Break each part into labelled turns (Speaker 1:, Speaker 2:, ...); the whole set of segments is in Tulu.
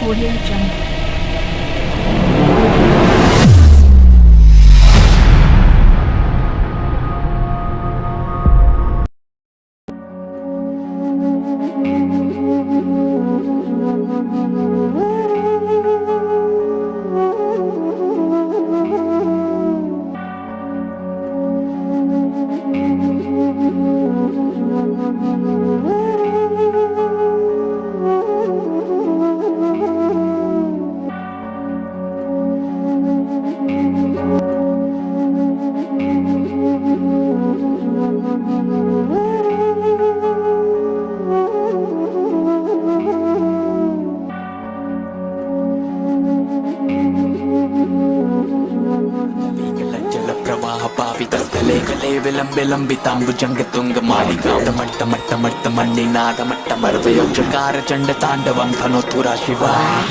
Speaker 1: Audio Jungle.
Speaker 2: ಜಲಪ್ರವಾಹ ಪಾವಿತಸ್ಥಲೆ ಕಲೆ ವಿಲಂಬೆ ಲಂಬಿತಾಂಬುಜಂಗ ಮಾಲಿಕಾ ಮಟ್ಟ ಮಟ್ಟ ಮಟ್ಟ ಮಣ್ಣಿನಾದ ಮಟ್ಟ ಮರವಯೋಜಕಾರ ಚಂಡ ತಾಂಡವಂ ಧನೋತ್ಪುರ ಶಿವ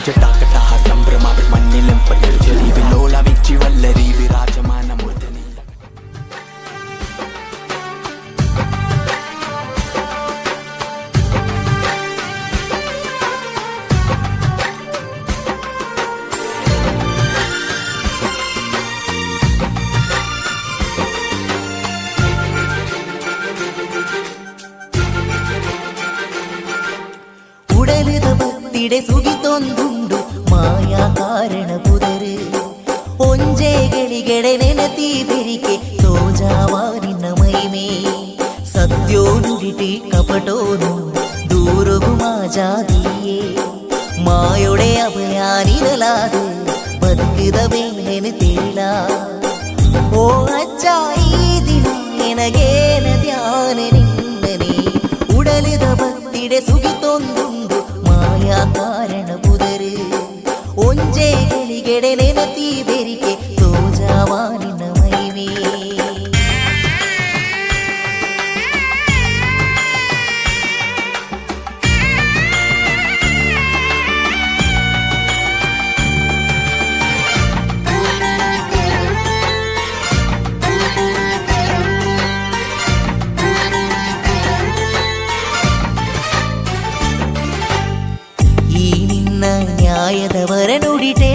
Speaker 2: ಜಟಾಕಟಾಹ ಸಂಭ್ರಮ ಮಣ್ಣಿಲೆಂಪ ನಿರ್ಜರಿ ವಿಲೋಲ ವಿಚ್ಚಿ ವಲ್ಲರಿ ವಿರಾಜಮಾನ ಮೂರ್ಧನಿ.
Speaker 3: ಉಡಲದ ಭಕ್ತಿಡೆ ಸುಗಿತೊಂದುಂಡು ಮಾಯಾ ಕಾರಣ ಪುದರು ಒಂಜೆ ಗಳಿಗೆಡೆ ನೆನತಿ ಬೆರಿಕೆ ತೋಜಾವಾರಿನ ಮೈಮೆ ಸತ್ಯೋ ನುಡಿಟಿ ಕಪಟೋನು ದೂರಗು ಮಾಜಾದಿಯೇ ಮಾಯೊಡೆ ಅಭಯಾನಿರಲಾದು ಬದುಕಿದ ಬೇಲೆನು ತೇಳ. ಓ ಅಜ್ಜ, ಈ ದಿನ ಎನಗೇನ ಧ್ಯಾನ ನಿನ್ನನೆ. ಉಡಲಿದ ಭಕ್ತಿಡೆ ಸುಗಿತೊಂದುಂಡು ಮಾಯಾ ಕಾರಣ ಪುದರು ಒಂಜೆ ಗಳಿಗೆಡೆ ನೆನತಿ ಬೆರಿಕೆ ತೋಜಾವಾನಿನ ಮೈಮೆ. ಈ ನಿನ್ನ ನ್ಯಾಯದವರ ನುಡಿಟೇ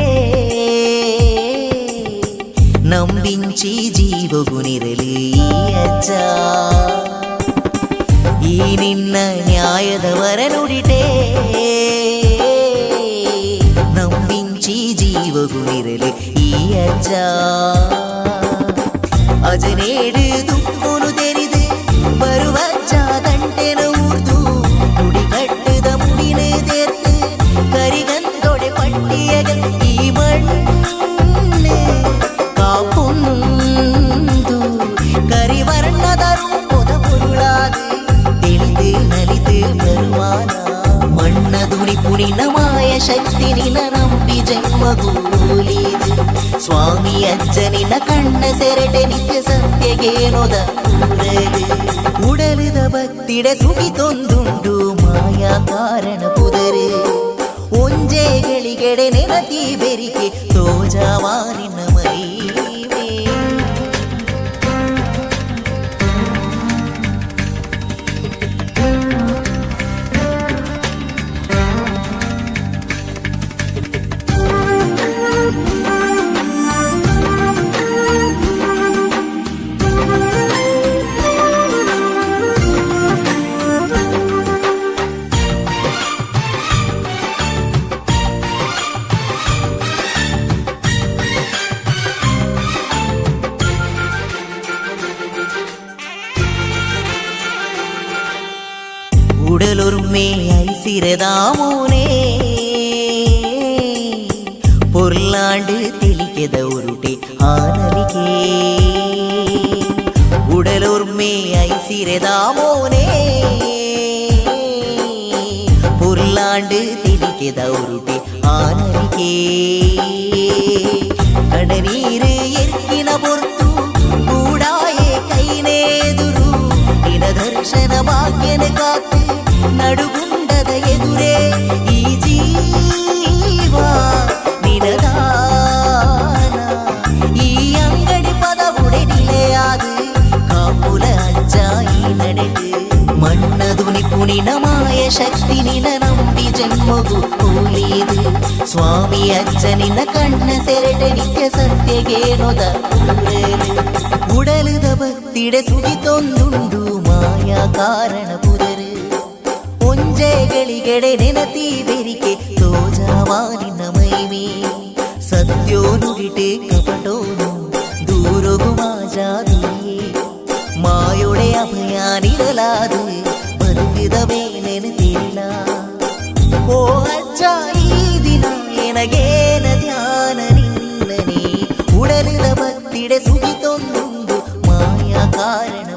Speaker 3: ನಂಬಿಂಚಿ ಜೀವಗುನಿರಲಿ ಈ ಅಜ್ಜ. ಈ ನಿನ್ನ ನ್ಯಾಯದವರ ನುಡಿಟೇ ನಂಬಿಂಚಿ ಜೀವಗುನಿರಲಿ ಈ ಅಜ್ಜ. ಅಜನೇಡು ದುಪ್ಪುನು ತೆರಿದು ಬರುವಜ್ಜ ತಂಟೆನ ಊರ್ದು ನುಡಿಕಟ್ಟದ ಮುಡಿನ தேர்த்து கரிகந்தொடை பட்டியகள் ಈ ಮಣ್ಣು ಕಾಪುಂದು ಕರಿವರ್ಣದ ರೂಪದ பொருளாது தெளிந்து நலித்து வருவானா. ಮಣ್ಣ ದುನಿ ಪುಣಿನ ಮಾಯ ಶಕ್ತಿ ನಿನ ನಂಬಿ ಜನ್ಮಗೂಲಿದು ಸ್ವಾಮಿ ಅಜ್ಜನಿನ ಕಣ್ಣ ಸೆರಟೆ ನಿತ್ಯ ಸತ್ಯಗೇನೊದ ಊರಲು. ಉಡಲಿದ ಭಕ್ತಿಡೆ ಸುಗಿತೊಂದುಂಡು ಮಾಯಾ ಕಾರಣ ಪುದರು ಒಂಜೆ ಗಳಿಗೆಡೆ ನೆನತಿ ಬೆರಿಕೆ ತೋಜಾವಾರಿನ ಮೈಮೆ. ಉಡಲೊರ್ಮೆ ಐಸಿರದಾಮೋನೇ பொருளாண்டு தெளிக்கத உருட்டே ஆனலிகே. உடலொர்மே ஐசிரதாமோனே பொருளாண்டு தெளிக்கத உருட்டே ஆனலிகே. ಕಡನೀರು ಎರ್ಕಿನ ಪೊರ್ತು ಕೂಡಾಯೆ ಕೈನೇದುರು ನಿನ ದರ್ಶನ ಭಾಗ್ಯನ ಕಾತು ನಡುಗುಂಡದ ಎದುರೇ ಈ ಜೀವ ನಿನದಾನ. ಈ ಅಂಗಡಿ ಪದವುಡೆ ನಿಲೆயாது ಕಾಪುಲ ಅಜ್ಜ ಈ ನಡೆದು ಮಣ್ಣ ದುನಿ ಪುಣಿನ ಮಾಯ ಶಕ್ತಿ ನಿನ ನಂಬಿ ಜನ್ಮಗೂಲಿದು ಜನ್ಮಗು ಕೂಲಿದು. ಸ್ವಾಮಿ ಅಜ್ಜ ನಿನ್ನ ಕಣ್ಣ ಸೆರೆಟ ನಿತ್ಯ ಸತ್ಯಗೇನೊದ ಊರಲು. ಉಡಲುದ ಭಕ್ತಿಡೆ ಸುಗಿತೊಂದುಂಡು ಮಾಯಾ ಕಾರಣ ಪುದರು. ಒಂಜೆ ಗಳಿಗೆಡೆ ನೆನತಿ ಬೆರಿಕೆ ತೋಜಾವಾನಿನ ಮೈಮೆ. ಸತ್ಯೋ ನುಡಿಟೆ ಕಪಟೋನು ದೂರೊಗು ಮಾಜಾದಿಯೇ. ಮಾಯೊಡೆ ಅಭಯ ನಿರಲಾದು ಬದುಕಿದ ಮೇಲೆನು ತಿರಿಲ. ಓ ಅಜ್ಜ, ಈ ದಿನ ಎನಗೇನ ಧ್ಯಾನ ನಿನ್ನನೆ. ಉಡಲಿದ ಭಕ್ತಿಡೆ ಸುಗಿತೊಂದುಂಡು ಮಾಯಾ ಕಾರಣ.